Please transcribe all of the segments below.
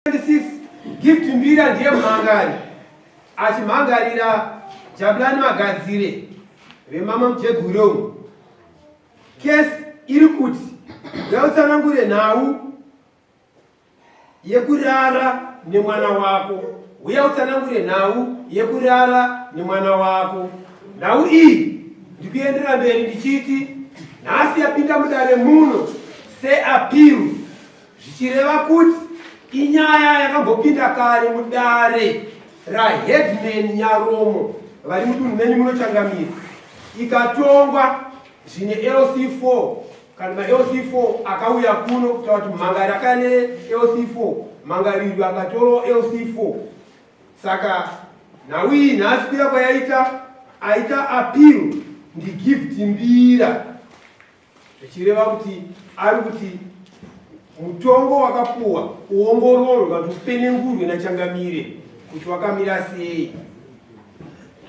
26 Gift Mbira ndiye mhangari achimhangarira Jabulani Magadzire vemama Mujegure umu. Kesi iri kuti ngautsanangure nhau yekurara nemwana wako. Huya utsanangure nhau yekurara nemwana wako. Nhau iyi ndikuendera mberi ndichiti nhasi yapinda mudare muno seappeal zvichireva kuti inyaya yakambopinda kare mudare raheadman Nyaromo vari mudunhu menyu munochangamira ikatongwa zvine LC4 kana maLC4 akauya kuno kutaura kuti mhangari akaya neLC4 mhangarirwe akatorawo LC4 saka nhau iyi nhasi kuya kwayaita aita appeal ndiGift Mbira zvichireva kuti ari kuti mutongo wakapuwa uongororwe kana kuti upenengurwe nachangamire kuti wakamira sei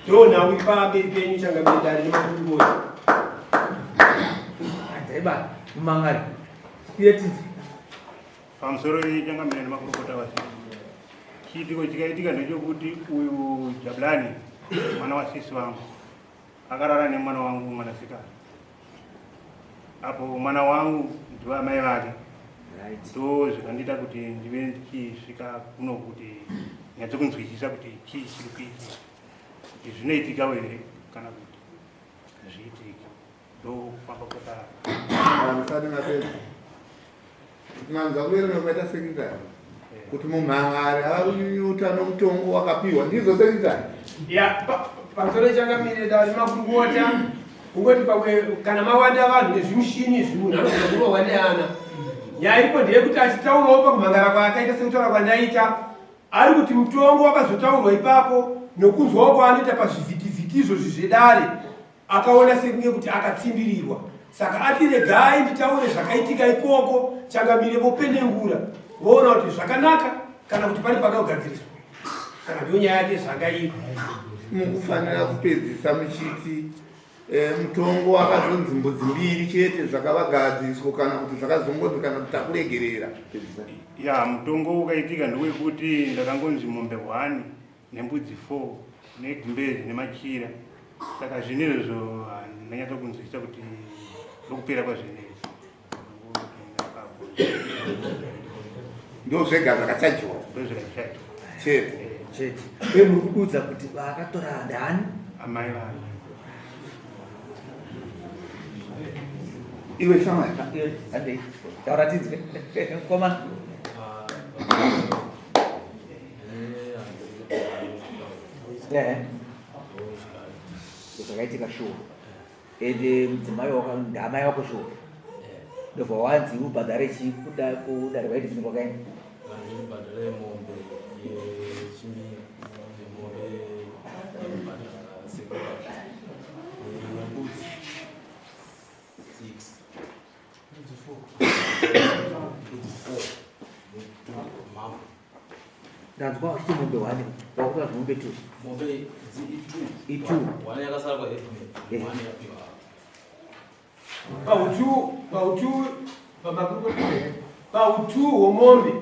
ndonhau iri pamberi penyu changamire dare nemakurukota. Adaiba mumangari tiretidze. Pamusoro changamire nemakurukota vasi. Chiitiko chikaitika ndechekuti uyu Jabulani mwana wasisi vangu akarara nemwana wangu mwanasikana apo mwana wangu ndivo amai vake ndo zvikandiita kuti ndive ndichisvika kuno kuti nyatse kunzwisisa kuti chii chiri kuitika kuti zvinoitikawo here kana kuti hazviitiki ndokufamba kwakamusati mapedza manzwa kuverenga kwaita secretary kuti mumhangari ava kunyunyuta nomutongo wakapiwa ndizvo secretary ya pamusoro changamire dare makurukota kungoti pamwe kana mawanda vanhu nezvimushini izvi munhu anogona kurohwa neana nyaya iripo ndeyekuti achitaurawo pakumhangara kwaakaita sekutaura kwandaita ari kuti mutongo wakazotaurwa ipapo nokunzwawo kwaanoita pazvivhitivhiti izvozvi zvedare Akaona sekunge kuti akatsimbirirwa saka ati regai nditaure zvakaitika ikoko changamire vopenengura voona kuti zvakanaka kana kuti pane pada kugadziriswa kana ndiyo nyaya yake zvanga iri. Mukufanira kupedzisa muchiti eh, mutongo wakazonzi mbudzi mbiri chete zvakavagadziswa kana kuti zvakazongonzi kana kuti takuregerera pedzisa. Ya mutongo ukaitika ndewekuti ndakangonzi mombe hwani nembudzi 4 negumbezi nemachira saka zvinhu izvozvo handanyatso kunzwisisa kuti ndokupera kwazvinhu izvi ndo zvega zvakachajiwa ndo zvakachajiwa chete chete uye muri kududza kuti vakatora ndani amai vangu iwe shamwari handei taura tinzwe mkomana Zvakaitika shuwa ende mudzimai wako ndamai wako shuwa ndobva wanzi ubhadhare chii kudare kwaiti zvinhu kwakaenda Ndibhadhare mombe yechimira nemombe yekubhadhara sekuru nembudzi 6 Ndanzwa uchiti mombe one wakutora zvimombe two. Mombe dzi i two. One yakasara kwa headman. Eh. One yapiwa. Pautu pautu pamakurukota pautu hwomombe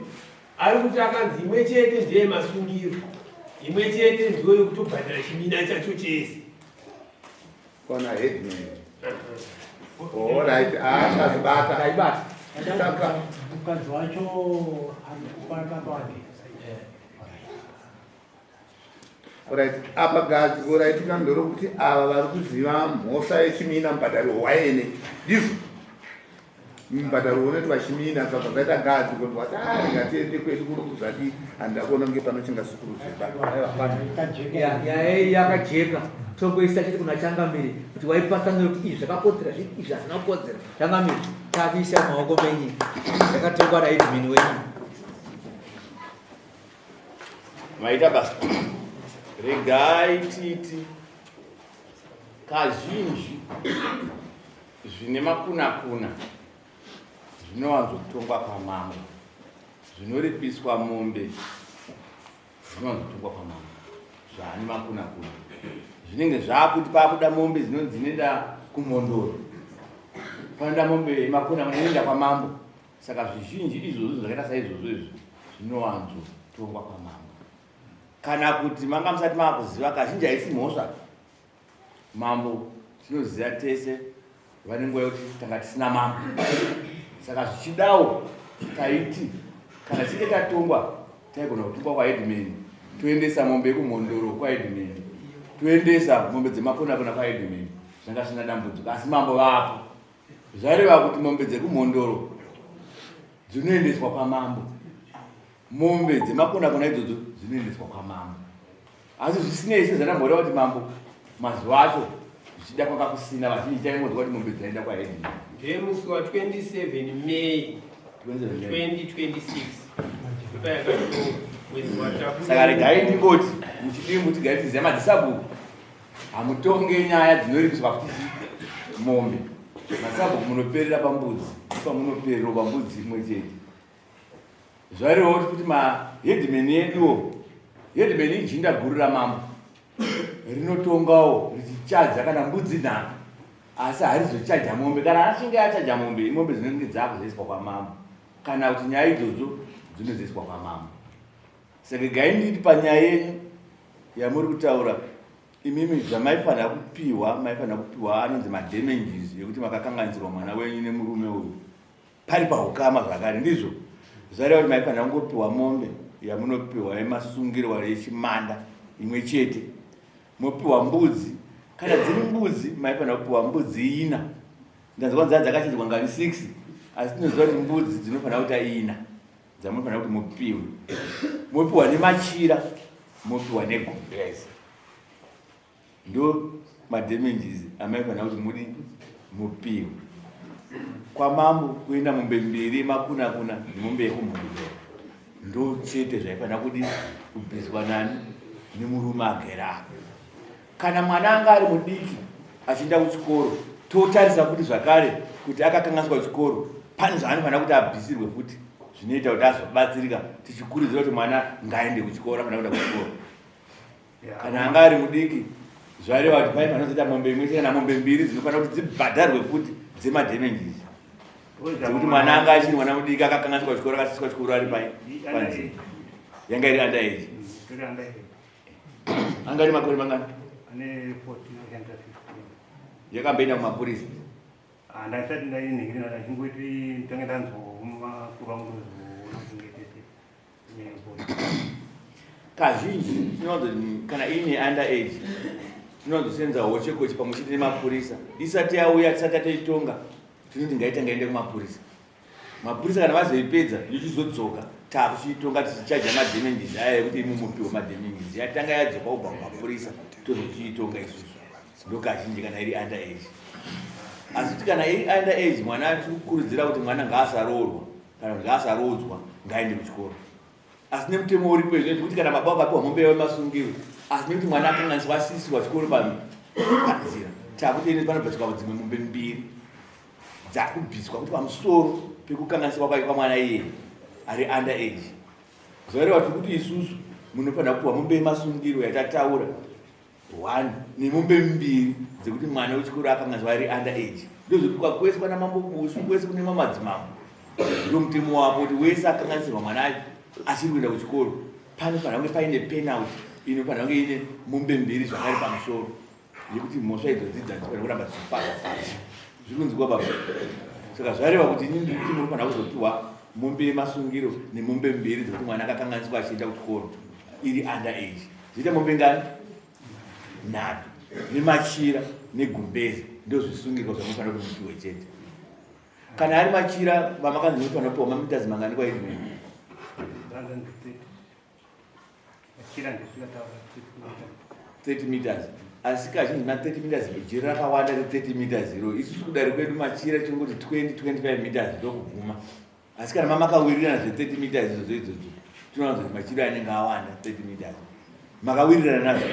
ari kuti akanzi imwe chete ndeye masungiro imwe chete ndiyo yekutobhadhara chimina chacho chese. Kwana headman. Alright, achazibata. Ndaibata. Saka mukadzi wacho ari baba wake. Alright, apa gadziko raitika nderokuti ava vari kuziva mhosva yechimina mubhadharo waene. Ndizvo. Mubhadharo unoitwa chimina saka zvaita gadziko kuti wati ah rega tiende kwedu kuno kuzvadii handida kuona kunge panochinga sukuru zveba. Nyaya iyi yakajeka tongoisa chete kuna changamire kuti waipatsanura kuti izvi zvakakodzera zvipi izvi hazvina kukodzera changamire takuisa mumaoko menyu yakatongwa naedmin wenyu Maita basa. Regai titi kazhinji zvine makunakuna zvinowanzokutongwa kwamambo zvinoripiswa mombe zvinowanzokutongwa kwamambo zvaane makunakuna zvinenge zvakuti pakuda mombe dzinonzi dzinoenda kumhondoro panoda mombe yemakuna inoenda kwamambo saka zvizhinji izvozvo zvakaita saizvozvo izvi Zvinowanzotongwa kwamambo. Kana kuti manga musati maakuziva, kazhinji haisi mhosva. Mambo tinoziva tese vane nguva yekuti tanga tisina mambo, saka zvichidawo taiti kana tichinge tatongwa taigona kutongwa kwaheadman, toendesa mombe yekumhondoro kwaheadman, toendesa mombe dzemakonakona kwaheadman, zvanga zvisina dambudziko. Asi mambo vapo, zvareva kuti mombe dzekumhondoro dzinoendeswa kwamambo, mombe dzemakonakona idzodzo dzinoendeswa kwamambo. Asi zvisinei, sezvandamboreva kuti mambo mazuva acho zvichida kwanga kusina, vazhinji taingonzwa kuti mombe dzaenda kwaheadman. Ndemusi wa 27 May 2026 Saka regai ndingoti muchidimbu tigare tiziva madzisabhuku hamutonge nyaya dzinoripiswa kuti mombe. Masabhuku munoperera pambudzi, pamunopererwa pambudzi imwe chete. Zvarevawo kuti kuti maheadman eduwo, headman ijinda guru ramambo rinotongawo richichaja kana mbudzi nhatu, asi harizochaja mombe. Kana achinge achaja mombe, imombe dzinenge dzakuzoiswa kwamambo, kana kuti nyaya idzodzo dzinozoiswa kwamambo. Saka regai nditi panyaya yenyu yamuri kutaura imimi, zvamaifanira kupiwa, maifanira kupiwa anonzi madamages ekuti makakanganisirwa mwana wenyu nemurume uyu pari pahukama zvakare. Ndizvo zvareva kuti maifanira kungopiwa mombe yamunopiwa yemasungirwa yechimanda imwe chete, mopiwa mbudzi. Kana dziri mbudzi, maifanira kupiwa mbudzi ina. Ndanzwa nzaa dzakachedzwa ngani 6, asi tinoziva kuti mbudzi dzinofanira kuita ina dzamunofanira kuti mupiwe, mopiwa nemachira, mopiwa negumbeze. Ndo madamages amaifanira kuti mudi mupiwe. Kwamambo kuenda mombe mbiri makuna kuna nemombe yekumhondoro, ndo chete zvaifanira kudi kubviswa nani nemurume agere apa. Kana mwana anga ari mudiki achienda kuchikoro, totarisa kuti zvakare kuti akakanganiswa chikoro, pane zvaanofanira kuti abvisirwe futi zvinoita kuti azobatsirika, tichikurudzira kuti mwana ngaende kuchikoro, anofanira kuenda kuchikoro. Kana anga ari mudiki, zvareva kuti pai panozoita mombe imwe chete kana mombe mbiri dzinofanira kuti dzibhadharwe futi dzemadamages, dzekuti mwana anga achiri mwana mudiki akakanganiswa chikoro, akasiswa chikoro ari pai panzira, yanga iri under age. Anga ari makore mangani? Ane 14 akaenda 15. Yakamboenda kumapurisa? Handasati ndainhingirira, ndachingoti ndange ndanzwa makuru angu ndozoona kunge tete. Kazhinji tinowanzo, kana iine under age, tinowanzosenza hochekoche pamwe chete nemapurisa. Isati yauya, tisati tatoitonga, tinoti ngaitanga ende kumapurisa. Mapurisa kana vazoipedza, yochizodzoka takuchiitonga tichichaja madamages aya ekuti imi mupiwe madamages. Yatanga yadzoka kubva kumapurisa, tozochiitonga isusu. Ndo kazhinji kana iri under age. Asi kuti kana iri under age, mwana tiri kukurudzira kuti mwana ngaasaroorwa kana kuti ngaasaroodzwa, ngaende kuchikoro. Asi nemutemo uripo izvo kuti kana baba vakapiwa mombe yavo yemasungiro, asi nekuti mwana akanganiswa asisirwa chikoro panzira, takuti ine panobviswa dzimwe mombe mbiri dzakubviswa kuti pamusoro pekukanganiswa kwake kwamwana iyeye ari under age. Zvaireva tiri kuti isusu munofanira kupiwa mombe yemasungiro yatataura one nemombe mbiri dzekuti mwana wechikoro akanganiswa ari under age. Ndozvekuti kwese kwana mambo Bushu, kwese kune mamadzimambo, ndo mutemo wavo kuti wese akanganisirwa mwana achiri kuenda kuchikoro panofanira kunge paine penalty inofanira kunge ine mombe mbiri zvakare pamusoro yekuti mhosva idzodzi dzadzifanira kuramba dzichiparwa pasi. Zviri kunzwikwa baba? Saka zvareva kuti inini ndiri kuti munofanira kuzopiwa mombe yemasungiro nemombe mbiri dzekuti mwana akakanganiswa achienda kuchikoro iri under age, zvoita mombe ngani? Nhatu, nemachira negumbeze. Ndozvisungirwa zvamunofanira kuti mupiwe chete. Kana ari machira vamakanzi munofanira kupiwa mamitazi mangani kwaizvimweni? 30 meters. Asi kazhinji ma 30 meters jira rakawanda re 30 meters iro, isusu kudare kwedu machira tinongoti 20 25 meters ndokuguma. Asi kana mamakawirirana zve 30 meters izvozvo idzodzo, tinowanza kuti machira anenge awanda 30 meters. Makawirirana nazvo?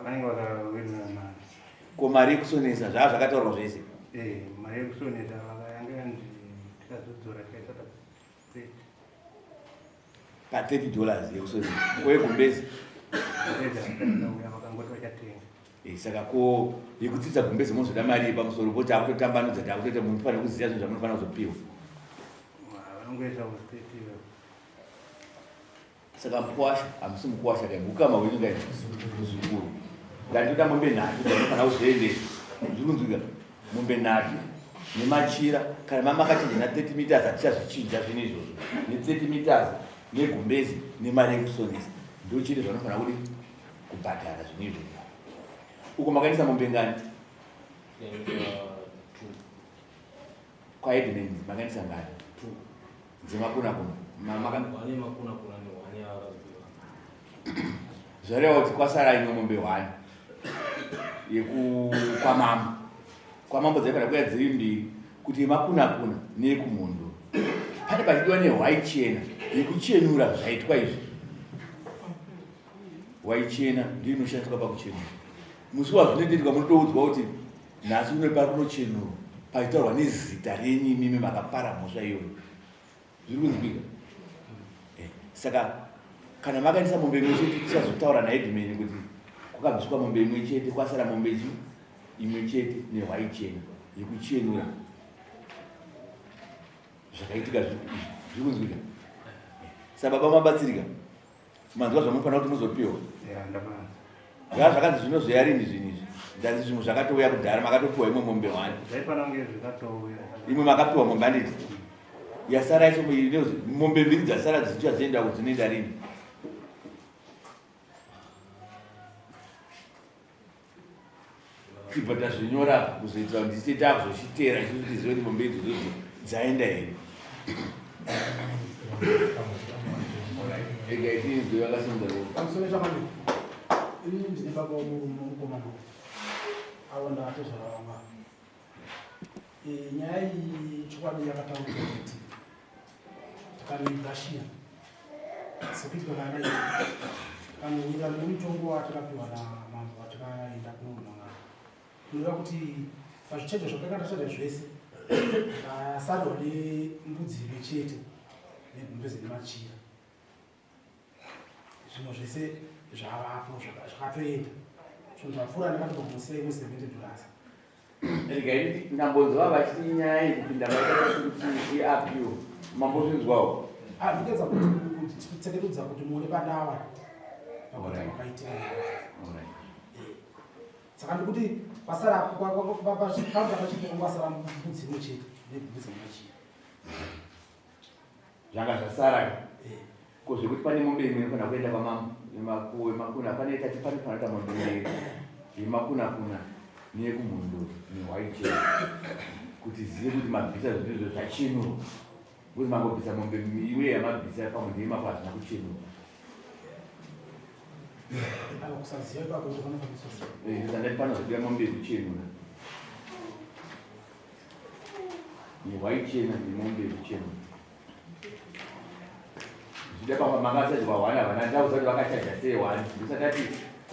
Vanenge vakawirirana nazvo. Ko mari yekusonesa zvaa zvakataurwa zvese? Mari yekusonesa yanga yanzi tikazodzora tikaisa pa 30. Pa 30 dollars yekusonesa. Ko yegumbezi? Vakangoti vachatenga. Saka ko yekutsitsa gumbezi mozoda mari yepamusoro po takutotambanudza, takutoita, munofanira kuziva zvinhu zvamunofanira kuzopiwa. Vanongoisa ku 30. Saka mukuwasha hamusi mukuwasha kai hukama hwenyu kai muzukuru. Ndatoda mombe nhatu dzanofanira kuzoendesa. Zviri kunzwika mombe nhatu nemachira kana mamakachinja na 30 meters hatichazvichinja zvinhu izvozvo ne 30 meters negumbezi nemari yekusonesa ndochete zvanofanira kudi kubhadhara zvinhu izvozvo. Uko makaendesa mombe ngani? Kwaedmund makaendesa ngani? Dzemakuna kuna. Zvareva kuti kwasara imwe mombe hwani yekukwamambo. Kwamambo dzaifanira kuya dziri mbiri kuti yemakuna kuna neyekumhondoro. Pane pachidiwa nehwai chena yekuchenura zvaitwa izvi. Hwai chena ndiyo inoshandiswa pakuchenura. Musi wazvinoitwa munotoudzwa kuti Nhasi uno pari kunochenurwa pachitaurwa nezita renyu imimi makapara mhosva iyoyo. Zviri kunzwika? Eh, saka kana makaendesa mombe imwe chete tichazotaura naheadman kuti kwakabviswa mombe imwe chete kwasara mombe chi imwe chete nehwai chena yekuchenura zvakaitika izvi. Zviri kunzwika? Eh, saka baba mabatsirika? Manzwa zvamunofanira kuti muzopiwa? Zvaa zvakanzi zvinozoya rini zvinhu izvi? Ndanzi zvimwe zvakatouya kudhara makatopiwa imwe mombe hwani. Imwe makapiwa mombe handiti? Yasara yacho mombe mbiri dzasara dzichazoenda kudzinoenda rini? Tibva tazvinyora apa kuzoitira kuti tise takuzochiteera isusu tizive kuti mombe idzodzo dzaenda here. Rega itinzwe vakasimudza ruoko. Pamusoro chakanaka. Ini ndine baba womurume mukomana avo ndaatezvara vanga. E, nyaya iyi chokwadi yakataurwa kuti takanoigashira sekuitika kwayakaita tikanowirirana nemutongo watakapiwa namambo watakaenda kunomhangana kureva kuti pazvichaja zvakanga tachaja zvese tasarirwa nembudzi imwe chete negumbeze nemachira zvimwe zvese zvavapo zvakatoenda so ndapfuura ndakatombomosiya imwe 70 dollars Regai ndambonzwa vachiti nyaya yekupinda vaita kuti iappeal mambozvinzwawo. Ah, ndikuedza kuti kutsekerudza kuti muone pandawa pakuti pakaitira. Saka ndikuti pasara pakaita pachiti kwasara mbudzi imwe chete nebvudzi imwe chete. Zvanga zvasara eh. Ko zvekuti pane mombe imwe inofanira kuenda kwamambo yemakuna pane tati panofanira kuita mombe mbiri yemakuna kuna neyekumhondoro nehwai chena kuti zive kuti mabvisa zvinhu izvo zvachenurwa because mangobvisa mombe imwe yamabvisa pamwe ndeyemako hazvina kuchenurwa eh, panozodiwa mombe yekuchenura Nehwai chena nemombe yekuchena. Zvida pamba makachajwa hwani havana ndau zati vakachaja sei hwani. Ndisati ati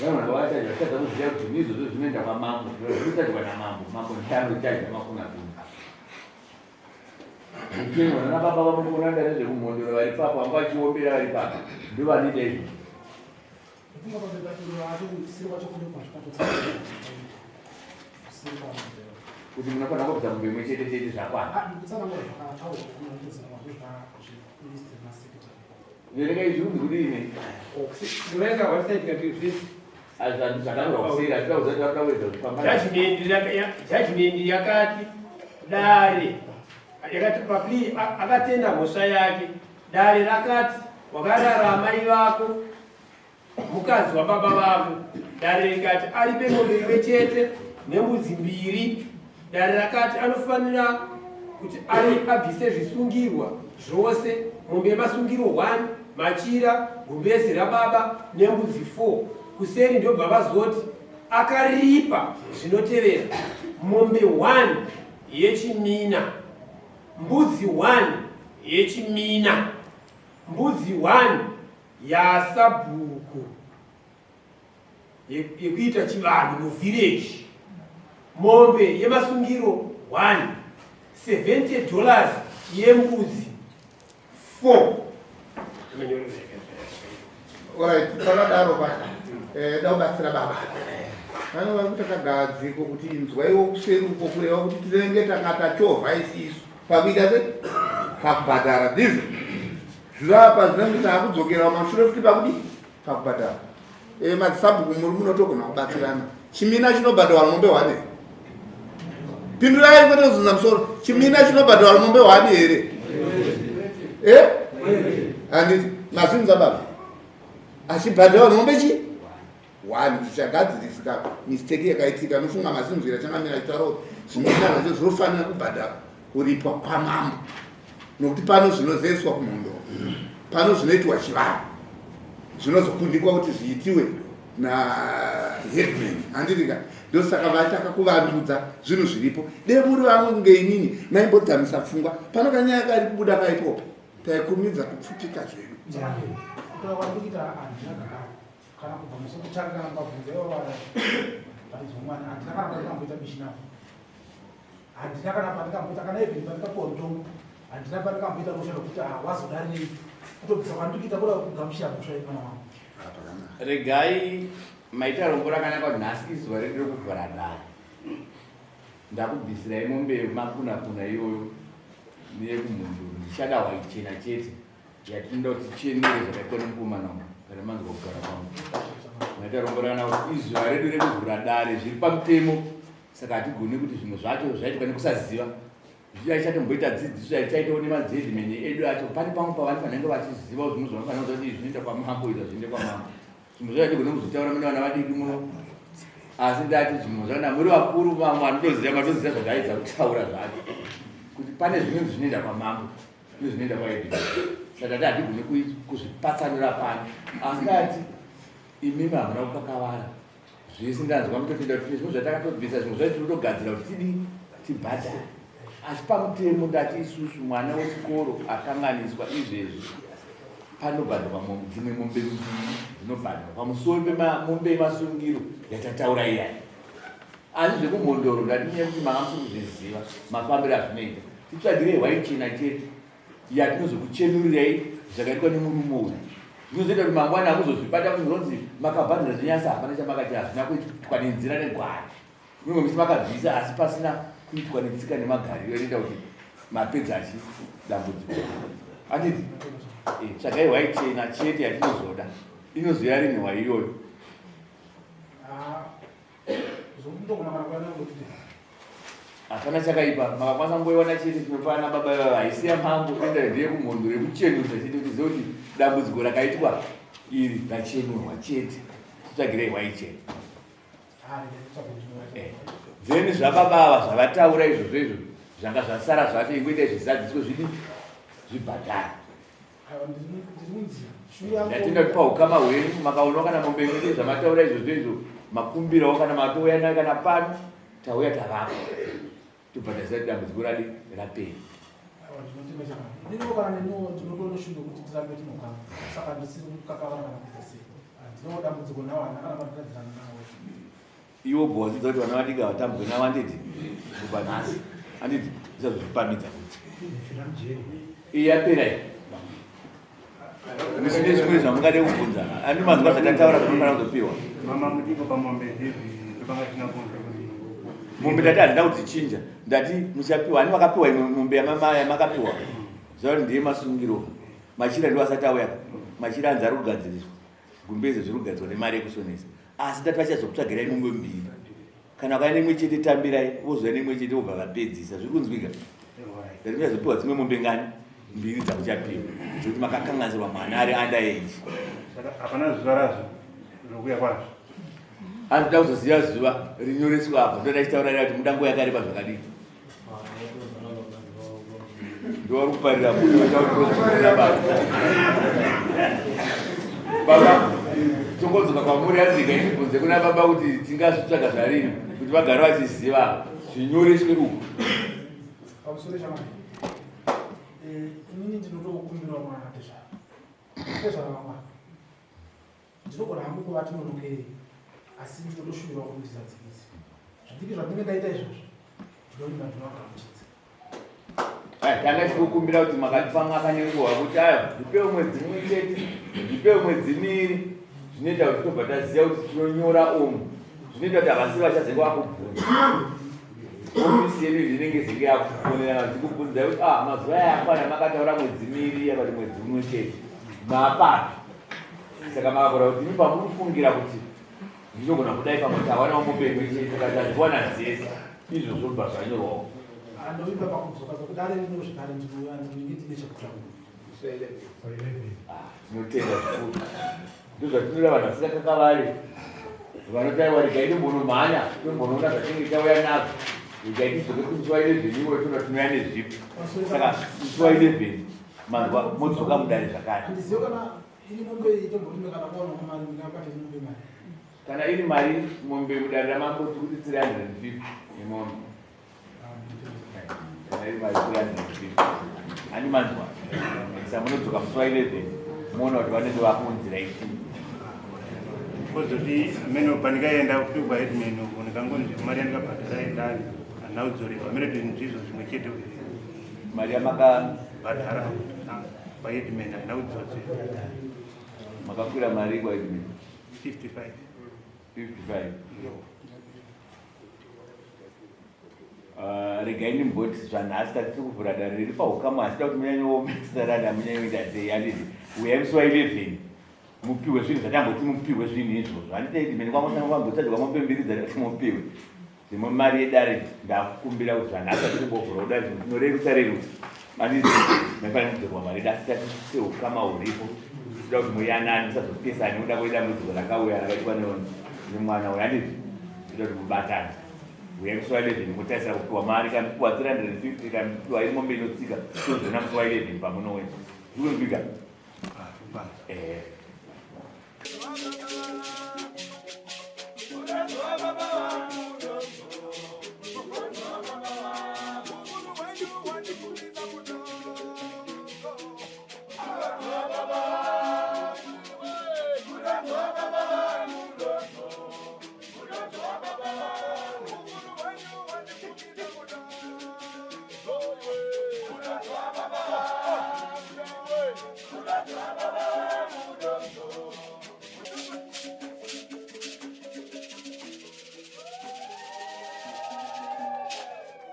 vanhu vanhu vakachaja vachitadza kuziva kuti zvinhu izvozvo zvinoenda kwamambo. Zvinochajwa namambo. Mambo ndiye anochaja makuna kuna. Kuchenwa nana baba vamukuona ndezvekumhondoro vari papo vanga vachiombera vari papo ndovanoita izvozvo. Kuti munofanira kubvisa mombe imwe chete chete zvakwana. Verenga izvi unzi kudini? Kurenga website ngati zvisi. Zvakanyorwa kuseri hatida kuziva kuti varikuda kuedza kufamba. Judgment yakati dare yakati paplea akatenda mhosva yake dare rakati wakarara amai vako mukadzi wababa vako. Dare rikati aripe mombe imwe chete nembudzi mbiri. Dare rakati anofanira kuti ari abvise zvisungirwa zvose, mombe yemasungiro 1, machira, gumbezi rababa nembudzi 4. Kuseri ndobva vazoti akaripa zvinotevera, mombe 1 yechimina, mbudzi 1 yechimina, mbudzi 1 yasabhuku yekuita chivanhu muvillage mombe yemasungiro 1 70 dollars yembudzi 4 Alright, pakadaro pa eh, da kubatsira baba vano vari kuita kagadziko kuti inzwaiwo kuseri uko kureva kuti tinenge tanga tachovha isisu pakuita se pakubhadhara ndizvo. Zvapa zvinenge taakudzokera kumashure futi pakudii pakubhadhara. E, madzisabhuku muri munotogona kubatsirana. Chimina chinobhadharwa mombe hwani here? Pindurai kwete kuzunza musoro. Chimina chinobhadharwa mombe hwani here? Eh? Handiti mazvinza baba. Achibhadharwa mombe chi? One zvichagadzirisika mistake yakaitika nofunga mazinzwira changamira achitaura kuti zvimina zvacho zvinofanira kubhadharwa kuripwa kwamambo nokuti pano zvinozeeswa kumhondoro pano zvinoitwa chivanhu zvinozokundikwa kuti zviitiwe naheadman handitika ndosaka vaitaka kuvandudza zvinhu zviripo dei muri vamwe kunge inini maimbodzamisa pfungwa pano kanyaya kari kubuda kaipopo taikurumidza kupfupika zvedu kana kubva musi wekutanga kana mukabvunza ivo varidzi vomwana handina kana pandikamboita bishi navo handina kana pandikamboita kana even pandikapiwa mutongo handina pandikamboita rosha rwekuti ah, wazodarirei kutobvisa kwandiri kuita kuda kugamuchira mhosva yemwana wangu regai maita rombo rakanaka kuti nhasi izuva redu rekuvhara dare ndakubvisirai mombe yemakunakuna iyoyo neyekumhunduru ndichada hwaichena chete yatinoda kuti tichenure zvakaitwa nemukomana uyu kana manzwa kugara kwangu maita rombo rakanaka kuti izuva redu rekuvhura dare zviri pamutemo saka hatigoni kuti zvimwe zvacho zvaitwa nekusaziva zviya ichatomboita dzidziso yatichaitawo nemadzihedhimeni edu acho pane pamwe pavanofanira vachizivawo zvimwe zvavanofanira kuziva kuti zvinoenda kwamambo izvo zviende kwamambo zvimwe zvacho hatigone kuzvitaura mune vana vadiki muno asi ndati zvimwe zvana muri vakuru vamwe vanotoziva matoziva zvandaidza kutaura zvacho kuti pane zvimwe zvinoenda kwamambo nezvinoenda kwaedhimeni saka tati hatigone kuzvipatsanura pano asi ndati imimi hamuna kukakavara zvese ndanzwa mutotenda kuti zvimwe zvatakatobvisa zvimwe zvacho tinotogadzira kuti tidii tibhadhare asi pamutemo ndati isusu mwana wechikoro akanganiswa izvezvi panobhadharwa dzimwe mombe mbiri dzinobhadharwa pamusoro pemombe yemasungiro yatataura iyai asi zvekumhondoro ndati nyaya yekuti manga musiri kuzviziva mafambiro azvinoita titsvagirei hwai chena chete yatinozokuchenurirai zvakaitwa nemurume uyu zvinozoita kuti mangwana akuzozvibata kuti zvinonzi makabhadhara zvenyasa hapana chamakati hazvina kuitwa nenzira negwara kunenge musi makabvisa asi pasina kuitwa netsika nemagariro inoita kuti mapedza achi dambudziko anditi eh, tsvagai hwai chena chete yatinozoda inozoya rini hwai iyoyo ah, Hapana chakaipa, makakwanisa kungoiwana chete tinofana baba ivava haisi yamambo enda ndiye kumhondo yekuchenurisa chete kuti zive kuti dambudziko rakaitwa iri rachenurwa chete titsvagirei hwai chete eh, then zvababa ava zvavataura izvozvo izvo zvanga zvasara zvacho ingoita zvizadziswe zvidi zvibhadhare Ndatenda kuti paukama hwenyu makaonawo kana mombe imwe zvamataura izvozvo izvo makumbirawo kana matouya nayo kana pano tauya tavapa tobva taziva kuti dambudziko radi rapera. Ndinowo kana neniwo ndinotoona shungu kuti tirambe tinogara saka ndisiri kukakavara kana kuita sei handinawo dambudziko nawo handina kana panditadzirana nawo Iwe ubva wadzidza kuti vana vadiki havatambwe navo handiti? Kubva nhasi handiti? Usazozvipamidza futi. Iyi yapera iyi. Mune zvimwe zvamungade kubvunza. Handi manzwa zvatataura zvinofanira kuzopiwa. Mama mudiko pamombe ndizvi ndopanga tisina kunzwa kuti Mombe ndati handina kudzichinja. Ndati muchapiwa. Hani makapiwa imwe mombe yamama yamakapiwa. Zvauri ndiye masungiro. Machira ndiwo asati auya. Machira anzi ari kugadziriswa. Gumbeze zviri kugadzirwa nemari yekusonesa. Asi ndati vachazokutsvagirai mombe mbiri. Kana vakauya neimwe chete tambirai, vozouya neimwe chete vobva vapedzisa. Zviri kunzwika? Ndati muchazopiwa dzimwe mombe ngani? Mbiri dzamuchapiwa. Dzekuti makakanganisirwa mwana ari under age. Saka hapana zuva razvo rokuya kwazvo. Anoda kuzoziva zuva rinyoreswa apa. Ndoda chitaura kuti muda nguva yakareba zvakadii. Ndiwari kuparira baba. Baba, tongodzoka kwamuri azika ndibvunze kuna baba kuti tingazvitsvaga zvarini kuti vagare vachiziva zvinyoreswe uku. Pamusoro chamai. Eh, inini ndinotokumbirawo mwana tezvara. Tezvara vamwana. Ndinogona hangu kuva tinonokei asi ndinotoshuvirawo kuti ndizadzikise zvidiki zvandinge ndaita izvozvo ndinovimba ndinoagamuchidza. Tanga tichikukumbira kuti makatipa mwaka nenguva kuti ayo ndipewo mwedzi mumwe chete ndipewo mwedzi miiri zvinoita kuti tobva taziva kuti tinonyora umu zvinoita kuti havasi vachazenge vakubvunza. Ofisi yedu inenge zenge yakufonera vachikubvunzai kuti ah mazuva aya akwana makataura mwedzi miiri yakati mwedzi umwe chete. Maapapi. Saka makakora kuti imi pamunofungira kuti ndinogona kudai pamwe tawanawo mombe imwe chete saka tadziwana dzese izvo zvobva zvanyorwawo. Anoimba pakudzoka kudare rino zvekare ndinouya ndinenge ndine chekutaura. Ah, tinotenda zvikuru. Ndozvatinoda vanhu vasingakakavari vanotaiwa regai timbonomhanya tombonoona zvatinenge tauya nazvo regai tidzoke kumusi wa 11 iwoyo toda tinouya nezvipi saka musi wa 11 manzwa modzoka mudare zvakare kana iri mari mombe mudare ramambo tikuti 350 nemombe Ani manzwa sa munodzoka musi wa 11 moona kuti vanenge vakunzira ichi kozoti meno pandikaenda kutugwa headman uko ndikangonzi mari yandikabhadhara yedare handina kudzorerwa mene kuti ndizvo zvimwe chete mari yamakabhadhara kwaheadman handina kudzorerwa makakwira mari kwaheadman 55 55 Ah, regai ndimboti zvanhasi tatiri kuvhura dare riri paukama asi da kuti munyanyoomesarana munyanyoita sei handiti uyai musi wa 11 mupiwe zvinhu zvatamboti mupiwe zvinhu izvozvo handiti aiti mene kwangosanga kwambotadza kwamombe mbiri dzati mupiwe zvimwe mari yedare ndakukumbira kuti zvanhasi tatiri kumbovhura kudare zvimwe tinorerutsa rerutsa handiti maifanira kudzorwa mari dasi tati seukama huripo tinoda kuti muyanane musazopesane nekuda kwedambudziko rakauya rakaitwa nemwana uyu handiti tinoda kuti mubatane Uyai musi wa 11 motarisira kupiwa mari kana kupiwa 350 kana kupiwa iri mombe inotsika tozviona musi wa 11 pamunouya. Zvikunzwika? Eh.